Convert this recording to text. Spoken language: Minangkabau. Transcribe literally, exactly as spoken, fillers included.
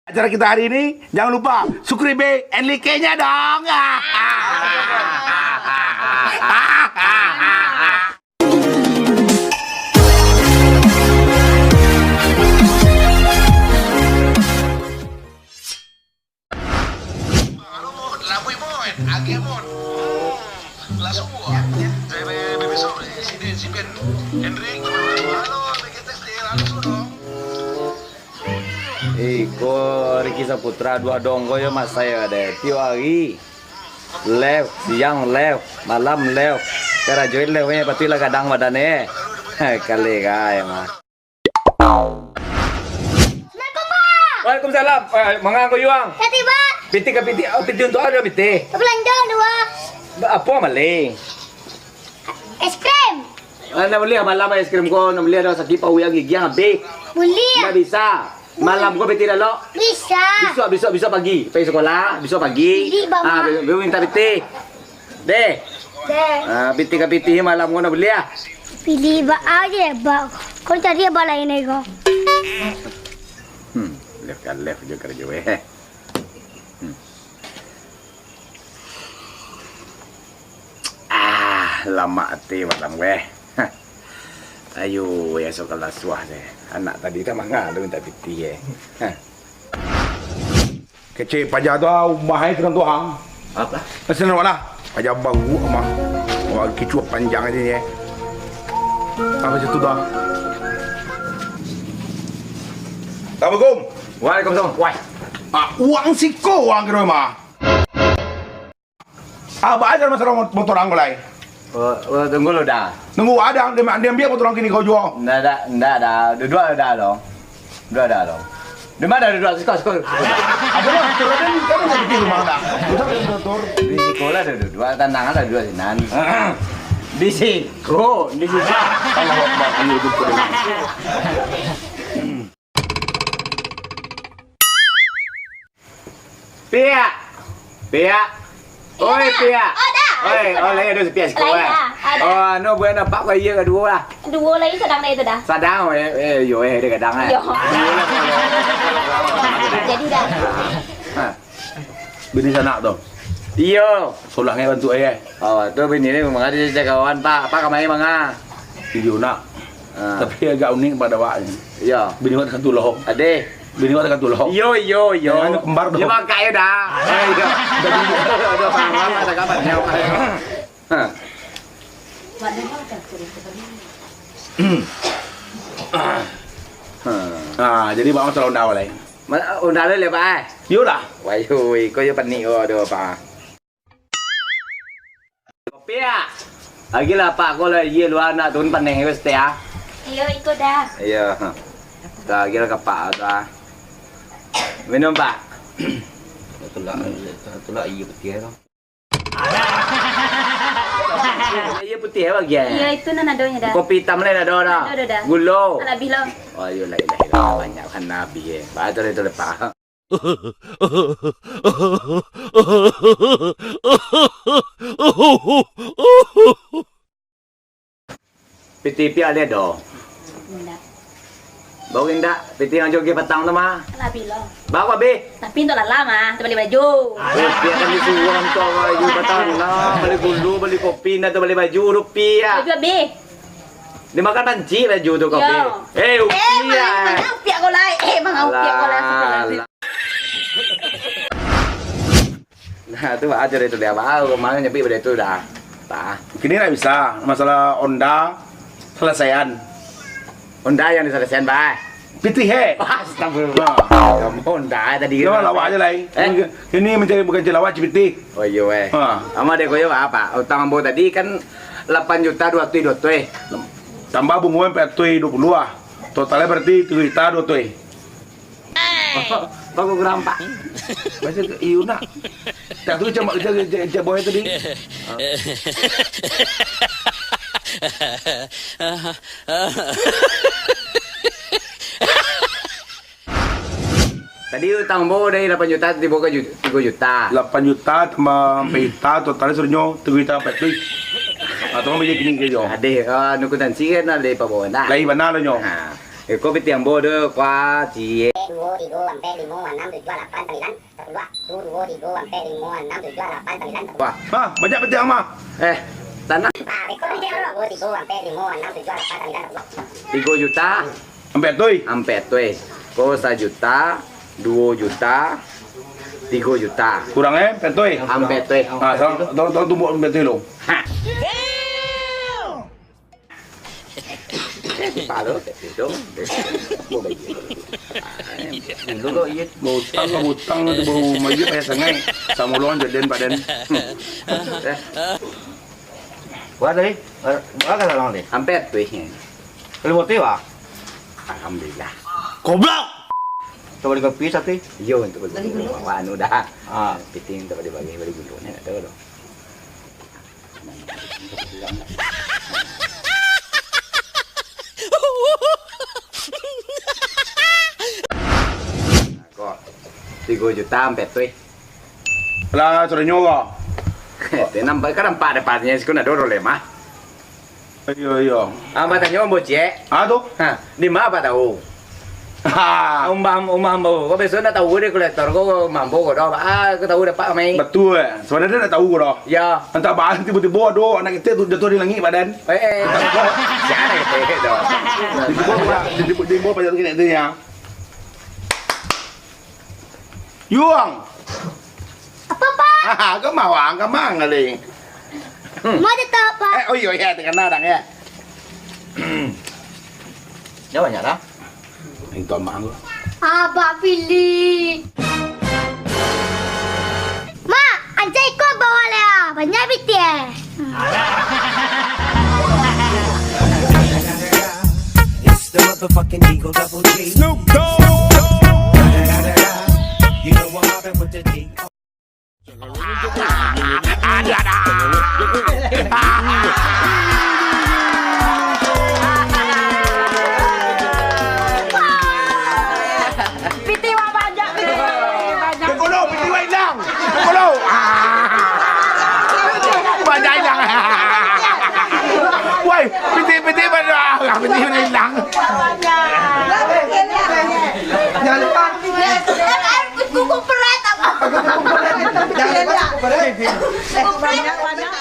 Acara kita hari ini, jangan lupa subscribe and like-nya dong. Halo, Mon. Labuik, Mon. Agih, Mon. Hmm. Langsung buah. Eh, be-, be-, besok, si, si, si Ben. Hendrik. Halo, B K T S T, langsung dong. Iko Ricky Saputra, duo dong ko yo masai yo deh. Tiok hari. Live, siang live, malam live. Karajo live, eh, patuiklah gadang badan, eh. Kalek ka, emang. Assalamualaikum, Pak. Waalaikumsalam. Eh, manga ko, Yuang? Kati, Pak. Pitih ka pitih, oh, pitih untuak a, pitih. Balanjo duo. Ba-, apo mali? Es krim. Ah, ndak buliah malam es krim ko, ndak buliah dah, sakik pauik gigiang abih. Buliah. Ndak bisa. Malam ko pitih lalok. Bisa. Bisuak, bisuak, bisuak pagi. Pai sakolah, bisuak pagi. Bisuak, Bang. Ah, bisuak, bisuak minta pitih. Deh. Deh. Ah, pitih ka pitih malam ko ndak buliah. Pilih ba a je, Bang. Kau cari abang lain lagi ko. Hmm, live ka live jo karajo, eh. Hmm. Ah, lamak ati malam weh. Hah. Ayo, esok ka lasuah deh. Anak tadi dah manga tu minta pitih, eh. Hah. Kecek paja tu, ah, umah ai tu, ah. Apo? Masih nampak lah. Paja baru mah. Wah, kicuah panjang aja ni, eh. Ah, macam tu dah. Assalamualaikum. Waalaikumsalam. Wah. Ah, uang siko uang kiro mah. Ah, baa aja masalah motor ang ko lai. Oh, oh, tunggu lo dah. Tunggu, ado, di, diambiak motor ang kini ko juo. Ndak, ndak, ndak dah. Duduak dah lo. Duduak dah lo. Di ma duduak? Siko, siko, siko. Ado lah, motor ang kan, kan di rumah dah. Duduak, motor. Di siko lah duduak, tanang lah duduak sinan. Di siko, di siko. Allahu Akbar, ayo jumpa dulu. Piak! Piak! Oi, Piak! Oh, dah. Oi, oh, lai ado si Piak siko, eh. Lai, dah. Ado. Oh, anu, buliah nampak ko iyo kaduo lah. Duo lai sadang dek itu dah. Sadang, eh, eh, yo, eh, dek gadang, eh. Yo. Jadi dah. Ha. Bini sanak tu. Iyo. Solah ngai bantuak, eh. Oh, tu bini ni manga di cakawan, Pak. Pak kamari manga. Iyo, nak. Ah. Tapi agak unik pado awak ni. Iyo. Bini awak takatulo. Adeh. Bini awak takatulo. Iyo, iyo, iyo. Yang anu kembar tu. Iyo, makak yo dah. Eh, iyo. Udah paham lah, tak apa, nyawa. Ha. Ah, jadi baa masalah onda lai? Ma-, onda lai, Pak, eh? Yo lah. Wah, yo, iko yo panik ko, aduh, Pak. Kopi, ya? Agiahlah apak ko lah, iyo, lua nak turun paneh ko saketek, ah. Iyo, iko dah. Iyo. Dah, agiahlah ka apak tu, ah. Minum, Pak. Tulak, tulak iyo putiah tu. Iyo putiah bagi, eh. Iyo, itu nan adonyo dah. Kopi itam lai ado dah. Ado dah. Gulo. Alah, abih lo. Oh, iyo, la ilaha illallah, banyak kan abih, eh. Batul itu lepas. Pitih piak lai ado? Indak. Bau indak, pitih nan jo gi patang tu mah. Lah bilo. Bau abih? Tapi untuak lalam ah, untuak bali baju. Aduh, piak kan disuruah untuak baju patang lah, bali gulu, bali kopi, indak tu bali baju, rupiah. Baju abih. Dimakan pancik baju tu kopi. Yo. Eh, eh, upiak. Manga, manga upiak ko lai. Eh, manga upiak ko lai. Alah, alah. Nah, tu baa caro itu dia, baa, manga nyabik pado itu dah. Tah. Kini ndak bisa, masalah onda selesaian. Onda yang diselesaian, bah. Pitih, he. Astagfirullah. Nah. Ya, onda tadi. Yo, lawak aja lai. Eh? Ini mencari bukan celawak, cipitih. Oh, iyo, eh. Ha. Ama dek koyo apa? Utang ambo tadi kan lapan juta duo ratuih duo ratuih. Tambah bungo ampek ratuih duo puluah ah. Totalnya berarti tigo juta duo ratuih. Bagus gerampak. Baca ke iyo nak. Tak tu cak, cak, cak, cak boy tadi. Tadi utang ambo dari lapan juta tibo ka ju-, tigo juta. Lapan juta tambah ampek juta, totalnya sadonyo tigo juta ampek ratuih. Ah, tambah bajia kini karajo. Adeh, ah, anu kutansi kan lah dari Pak Bawan dah. Lai bana lah nyo. Ha. Iko pitih ambo do, kua, ciek. Duo, tigo, ampek, limo, anam, tujuah, lapan, sambilan, sapuluah. Duo, duo, tigo, ampek, limo, anam, tujuah, lapan, sambilan, sapuluah. Hah, banyak pitih ang mah. Eh, tanang. Ah, iko pitih ambo, duo, tigo, ampek, limo, anam, tujuah, lapan, sambilan, sapuluah. Tigo juta. Ampek tuih. Ampek tuih. Ko sajuta, duo juta, tigo juta. Kurang, eh, ampek tuih. Ampek tuih. Ah, tolong, tolong, tolong tumbuk ampek tuih lu. Ha. Palo, itu. Dulu kok, iya. Butang, butang tu baru mayup payah sangai. Samo lo jadi badan. Eh. Wah, tadi, wah, kan salah tadi. Ampek tuih. Kalau motif, wah. Alhamdulillah. Goblok! Coba di kopi satu. Iyo, untuk beli. Wah, anu dah. Ah. Pitih untuk bagi-bagi, bagi gulu ni, tak tahu tu. Ko, tigo juta ampek tuih. Lah, sudah nyoba. Tenang, kan nampak depannya, siko ndak ado lemah. Iyo, iyo. Ah, batanyo ambo ciek. Ah, tu? Ha, di ma Abah tahu? Ha. Umah, umah ambo ko biaso ndak tahu deh kolektor ko, umah ambo ko doh. Ah, ko tahu dapek mai. Batua, eh. Sabananyo ndak tahu ko doh. Ya. Antah baa tibo-tibo ado anak kito tu jatuah dari langik badan. Eh, eh. Sia anak kito tu? Tibo-tibo, tibo-tibo pajak tu kena tu ya. Yuang. Apa, Pak? Haha, kau mawang, kau mang kali. Hmm. Mau dia tahu, Pak? Eh, oh iyo, ya, terkenal dang, ya. Ya, banyak dah. Minta maaf. Abah pilih. Mak, ancak ikut bawa lea. Banyak pitih, eh. It's the motherfucking Eagle Double G. Snoop Dogg. You know I'm mobbing with the D. Pitih wak banyak, pitih wak banyak. Bengkulu, pitih wak ilang. Bengkulu. Ah. Banyak ilang. Woi, pitih, pitih banyak. Pitih banyak ilang. Jangan lupa. Kuku peret apa? Jangan lupa. Kuku peret. Banyak, banyak.